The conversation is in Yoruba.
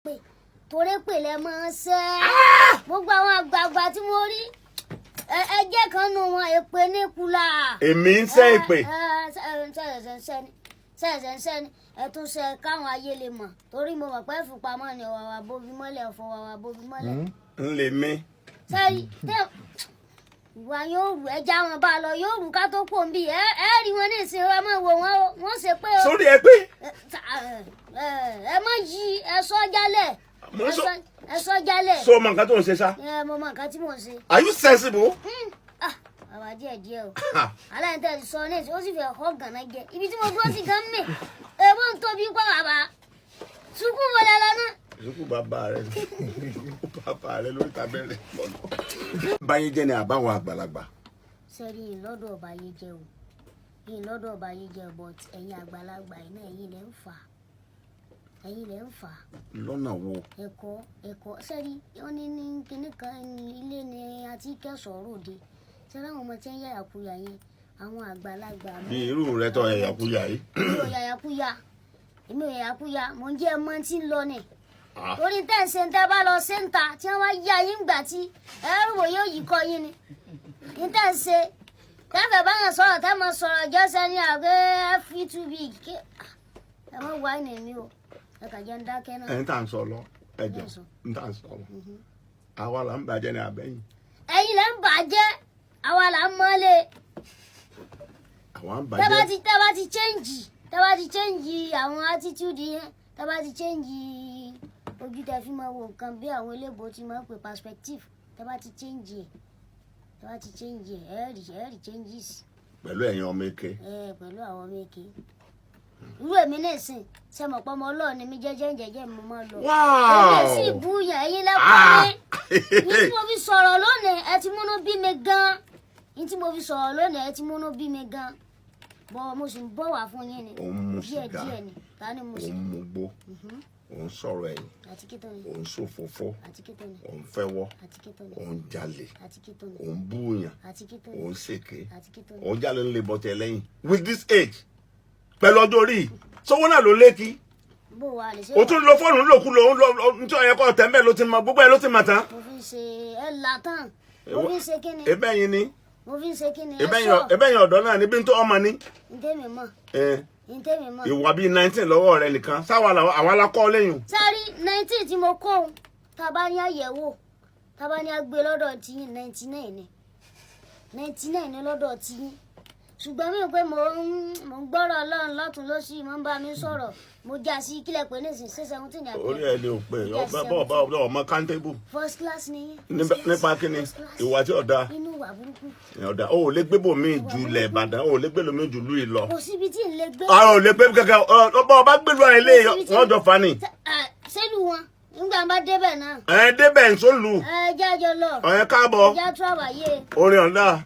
Pè torí pè lẹ máa ń ṣẹ́ gbogbo àwọn àgbààgbà tí mo rí, ẹ jẹ́ kan nù wọn, èpè ní kula. Èmi ń ṣẹ́ èpè? Ṣẹ̀ṣẹ̀ ń ṣẹ́ ni, ṣẹ̀ṣẹ̀ ń ṣẹ́ ni. Ẹ tún ṣe káwọn ayé lè mọ̀, torí mo mọ̀ pé fipamọ́ ni ọ̀wà bobi mọ́lẹ̀, ọ̀fọ̀ wà bobi mọ́lẹ̀. Ń lè mí. Sẹ́yìn tẹ́ ìwà yóò rù, ẹja wọn bá lọ yóò rù ká tó kó ń bí ẹ ẹ rí wọn ní ìsìn, ẹ má wò wọn o, wọn ṣe pé o. Sórí ẹ pé. Ẹ má yí, ẹ sọ jálẹ̀. Mo ń Ẹ sọ jálẹ̀. So mọ nǹkan tó ń ṣe ṣá? Ẹ mo mọ nǹkan tí mò ń ṣe. Are you sensible? Ah, bàbá, díẹ̀ díẹ̀ o. Aláìní sọ ní ìsìn, ó sì fẹ́ kọ́ gànà jẹ ibi tí mo dúró sí gan mi, èèbó ń tóbi pa. Bàbá, sukú wọlé lọ náà. Ìsúkú bàbá rẹ, bàbá rẹ lórí tabẹ́rẹ́. Báyé jẹ́ ni àbáwọn àgbàlagbà. Sẹ́rí yìí lọ́dọ̀ ọba yìí jẹ́ o, yìí lọ́dọ̀ ọba yìí jẹ́, but ẹ̀yin àgbàlagbà yìí náà, ẹ̀yin lẹ́ ń fà á, ẹ̀yin lẹ́ ń fà á. Lọ́nà wo? Ẹ̀kọ́ ẹ̀kọ́, sẹ́rí wọ́n ní kinní kan ní ilé ni àti kẹsàn-án ròde. Sẹ́rí àwọn ọmọ tí ń yàyàkuyà yẹn, àwọn àgbàlagbà Bí irú rẹ tọ ẹ̀yàkuyà yìí. Èmi ò yàyàkuyà, èmi ò yàyàkuyà, mò ń jẹ́ ẹmọ tí ń lọ ni. Ah. Torí tẹ́ ń ṣe, ń tẹ́ bá lọ ṣe ń ta tí wọ́n wá yá yín gbà tí ẹrù wò yóò yí kọ́ yín ni ní tẹ́ ń ṣe tẹ́fẹ̀ bá yàn sọ̀rọ̀, tẹ́ mọ sọ̀rọ̀ jọ́sẹ̀ ní àgbẹ̀ f2b ẹ mọ̀ wá ní mi o, ẹ kà jẹ́ ń dákẹ́ náà. Ẹ̀ ń tà ń sọ lọ, ẹ jọ ń tà ń sọ lọ, àwa là ń bàjẹ́ ní abẹ́yìn. Ẹ̀yin lẹ́ ń bàjẹ́, àwa là ń mọ́lé. Àwa ń Tẹ́ bá bàjẹ́. ti tẹ́ bá ti change, tẹ́ bá ti change àwọn attitude yẹn, tẹ́ bá ti change ojú tẹ́ fi máa wo nǹkan, bí àwọn eléèbó ti máa ń pè perspective, tẹ́ bá ti change ẹ̀, tẹ́ bá ti change ẹ̀, ẹ rí changes. Pẹ̀lú ẹ̀yin ọmọ eke. Ẹ pẹ̀lú àwọn ọmọ èké irú èmi náà sìn, ṣe mọ̀ pé ọmọ Ọlọ́run ni mí, jẹ́jẹ́ jẹ́jẹ́ mo máa lọ. Èmi ò sì búyàn, ẹ̀yin lẹ́kọ̀ọ́ mi ní tí mo fi sọ̀rọ̀ lónìí. Ẹ ti múnú bí mi gan ní tí mo fi sọ̀rọ̀ lónìí, ẹ ti múnú bí mi gan bọ́, mo sì ń bọ̀ wá fún yín ni. Òun mu Díẹ̀ sìgá. díẹ̀ ni. Ta ni mo sì? Òun mu gbó, òun sọ̀rọ̀ ẹ̀yìn. Àti kí tó ni? Òun ṣòfófó. Àti kí tó ni? Òun fẹ́wọ́. Àti kí tó ni? Òun jalè. Àti kí tó ni? Òun búyàn. Àti kí tó ni? Òun ṣèké. Àti kí tó ni? Òun jalè ńlẹ̀ bọ́tẹ̀ lẹ́yìn with this age, pẹ̀lú ọjọ́ orí yìí, sówó náà ló lékì. Bó wa lè ṣe? O tún lo fóònù ńlòkulò, ń lọ nítorí ẹ̀kọ́ tẹ̀m̀bẹ̀ ló ti mọ gbogbo ẹ̀, ló ti mọ̀ tán. Mo fi ń ṣe ẹ là tán, mo fi ń ṣe kí ni? Ebe yín ni. Mo fi ń ṣe kí ni? Ẹ Ebe sọ. yín, ebe yín ọ̀dọ́ náà níbi tó ọmọ ni. Ntẹ́mi mọ̀. Ẹ. Ntẹ́mi mọ̀. Ìwà bíi 19 lọ́wọ́ rẹ nìkan sáwa làwọn àwọn alákọ́ lẹ́yìn. Sáré 19 tí mo kó òun, tá a bá ní àyẹ̀wò, tá a bá ní àgbé lọ́dọ̀ tiyín, 99 ni, 99 ni lọ́dọ̀ tiyín. Ṣùgbọ́n mi ò pé mò ń gbọ́rọ̀ Ọlọ́run lọ́tún lọ́sì, mo ń bá mi sọ̀rọ̀, mo já sí kílẹ̀ pé nísìn ṣé 17 àbí? Orí ẹ lè ò pé ọbẹ bọ ọba ọmọ kántébù. First class ni yín. Nípa kíni? First class. Ìwà tí ọ̀dà. Inú ìwà burúkú. Ọ̀dà o ò lè gbé bòmí ju ilẹ̀ Ìbàdàn, o ò lè gbé lómi ju ìlú yìí lọ. Kò síbi tí ń lè gbé. Àwọn ò lè gbé kankan ọba ọba gbèlú àwọn ilé wọn jọ fa ni. Sẹ́lù wọn nígbà bá débẹ̀ náà. Ẹ débẹ̀ ń sólù. Ẹ jájọ lọ. Ẹ káàbọ̀. Já tó àwáyé. Orin ọ̀dà.